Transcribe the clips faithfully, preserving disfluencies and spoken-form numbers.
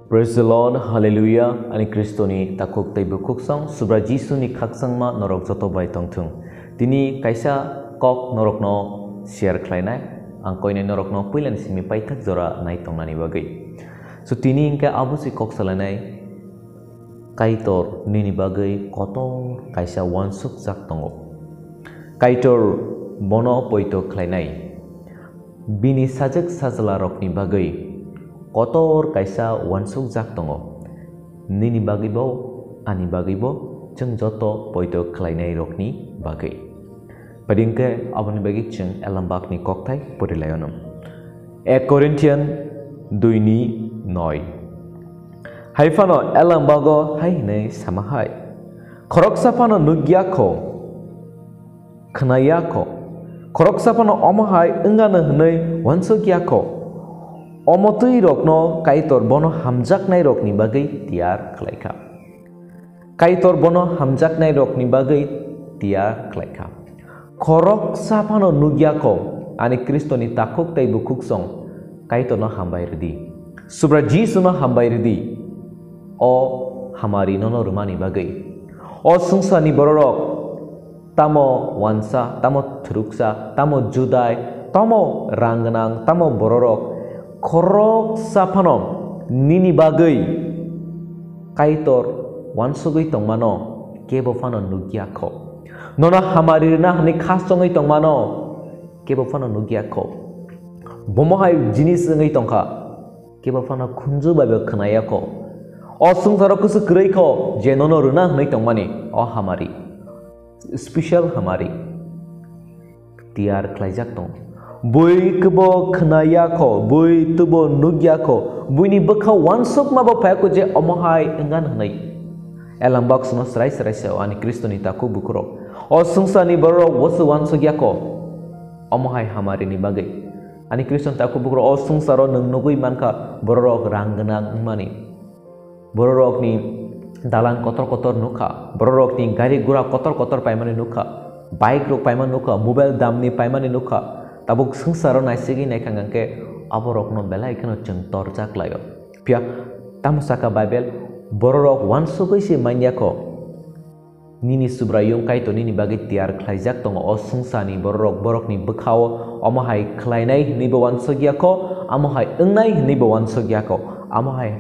Praise the Lord, Hallelujah, ani Kristoni takhuk tei bukhuksong, Subra Jisuni khakchangma norok joto bai tongthung. Tini kaisa kok norokno share khlainai, ang koinai norokno puilani simi paithak jora nai tongnani bagwi. So tini hwnkhe abo se kok salainai, Kaitor nini bagwi kotor kaisa uansukjak tongo. Kaitor bono poito khlainai. Bini sajwk sajlarokni bagwi kotor kaisa uansukjak tongo. Nini bagwibo, ani bagwibo, chwng joto poito khlainairokni bagwi. Padi hwnkhe aboni bagwi chwng Elambakni kokthai porilaiono. Ek Corinthian dui ni noi. Hai phano Elambago hai hwnwi sama hai, khoroksa phano nukya kho, khwnaya kho, khoroksa phano omo hai wngano hwnwi uansukya kho. Omo twi rokno Kaitor bono hamjaknairokni bagwi tiyar khlai kha. Kaitor bono hamjaknairokni bagwi tiyar khlai kha. Khoroksa phano nukya kho, ani Kristoni takhuk tei bukhuksong, Kaitorno hambai rwdi. Subra Jisuno hambai rwdi. O hamari nono rwmani bagwi. O swngcharni bororok tamo wansa, tamo thwrwksa, tamo judai, tamo rang gwnang, tamo bororok khoroksa phano nini bagwi Kaitor uansugwi tongmano kebo phano nukya kho. Nono hamari rwna hwnwi kha chongwi tongmano kebo phano nukya kho. Bomo hai jinis wngwi tongkha, kebo phano khunju bai bo khwnaya kho. O swngcharo kusu kwrwi kho je nono rwna hwnwi tongmani o hamari. Special hamari tiyar khlaijak tongo. Bui kebo khwnaya kho, bui tubo nukya kho, buini bwkha uansukma bo phai kho je omo hai wngna hwnwi. Elambak sino srai srai se ani Kristoni takhuk bukhurok. O swngcharni bororok wosu uansukya kho, omo hai hamarini bagwi. Ani Kristoni takhuk bukhurok o swngcharo nwng nugwi mankha bororok rang gwnang wngmani. Bororokni dalan kotor kotor nukha, bororokni gari gura kotor kotor paimani nukha, bike rok paimani nukha, mobile damni paimani nukha. Tabuk swngcharo naisigwi naikha hwnkhe aborokno belai kheno chwng torjak laio. Phiya tamo saka Bible, bororok uansugwi se manya kho. Nini Subraiyung Kaitor nini bagwi tiyar khlaijak tongo. O swngcharni bororok borokni bwkhao omo hai khlainai hwnwi bo uansukya kho, amo hai wngnai hwnwi bo uansukya kho. Amo hai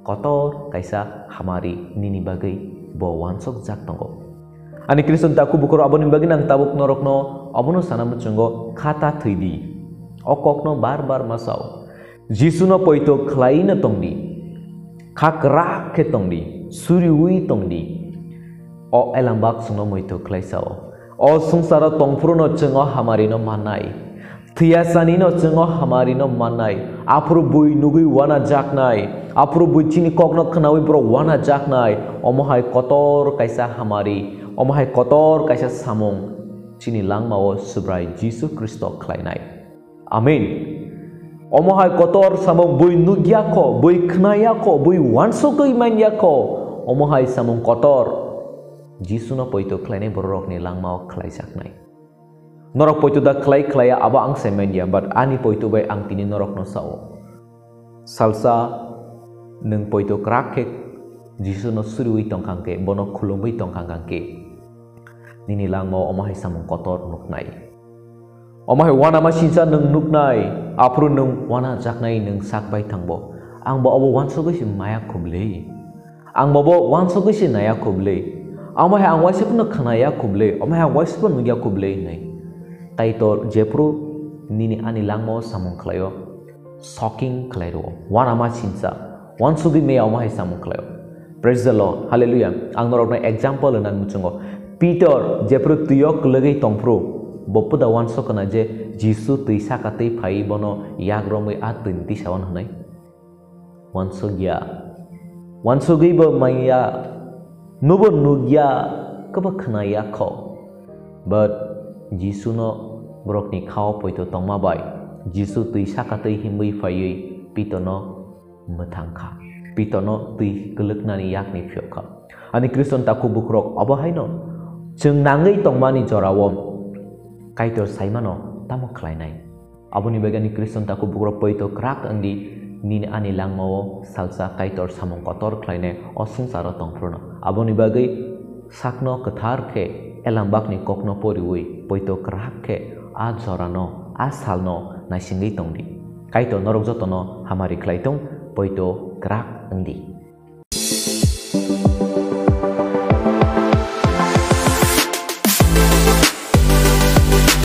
kotor kaisa hamari nini bagwi bo uansukjak tongo. Ani Kristoni takhuk bukhurok, aboni bagwi nang tabuk norokno obono sana muchungo, khata thwi di. O kokno bar bar ma sao. Jisuno poito khlai no tong di. Kha kwrak khe tong di, suriui tong di. O elambak chwngno moito khlai sao. O swngcharo tongphuru no chwng o hamari no mannai. Thwiya sani no chwng o hamari no mannai. Aphuru bui nugwi wana jaknai. Aphuru bui chini kok no khnaui borok wana jaknai. Omo hai kotor kaisa hamari. Omo hai kotor kaisa samung. Chini langmao Subrai Jisu Khristo khlainai. Amen. Omo hai kotor samung bui nukya kho, bui khnaya kho, bui uansugwi manya kho. Omo hai samung kotor Jisuno poito khlainai bororokni langmao khlaijaknai. Norok poito da khlai khlaiya abo ang sai manya, but ani poito bai ang tini norokno sao. Salsa nwng poito kwrak khe Jisuno suriui tongkha hwnkhe, bono khulumui tongkha hwnkhe, nini langmao omo hai samung kotor nuknai. Omo hai uanama sinsa nwng nuknai, aphuru nwng uanajaknai nwng sak bai thangbo. Ang bo obo uansugwi se maya kho bwlwi. Ang bo bo uansugwi se naya kho bwlwi. Omo hai ang waisa phano khnaya kho bwlwi, omo hai ang waisa phano nukya kho bwlwi hinwi. Kaitor jephuru nini ani langmao samung khlaio, shocking khlai rwo, uanama sinsa, uansugwi maya omo hai samung khlaio. Praise the Lord, hallelujah. Ang norokno example hwnna muchungo. Peter jephuru twio kwlwgwi tongphuru, bo puda uansukna je Jisu twi saka twi phaiwi bono yak romwi a twini tisao hwnwi. Uansukya. Uansugwi bo manya, nubo nukya, kwbo khnaya kho. But Jisuno borokni khao poito tongma bai, Jisu twi saka twi himwi phaiwi Pitorno mwthang kha. Pitorno twi kwlwknani yakni phiyok kha. Ani Khriston takhuk bukhurok, obo haino chwng nangwi tongmani jorao Kaitor saimano tamo khlainai? Aboni bagwi ani Khriston takhuk bukhurok poito kwrak wng di, Nini ani langmao salsa Kaitor samung kotor khlainai o swngcharo tong phruno. Aboni bagwi sakno kwthar khe elambakni kokno poriwi poito kwrak khe a jorano, a salno naisingwi tongdi. Kaitor norok jotono hamari khlai tong, poito kwrak wngdi.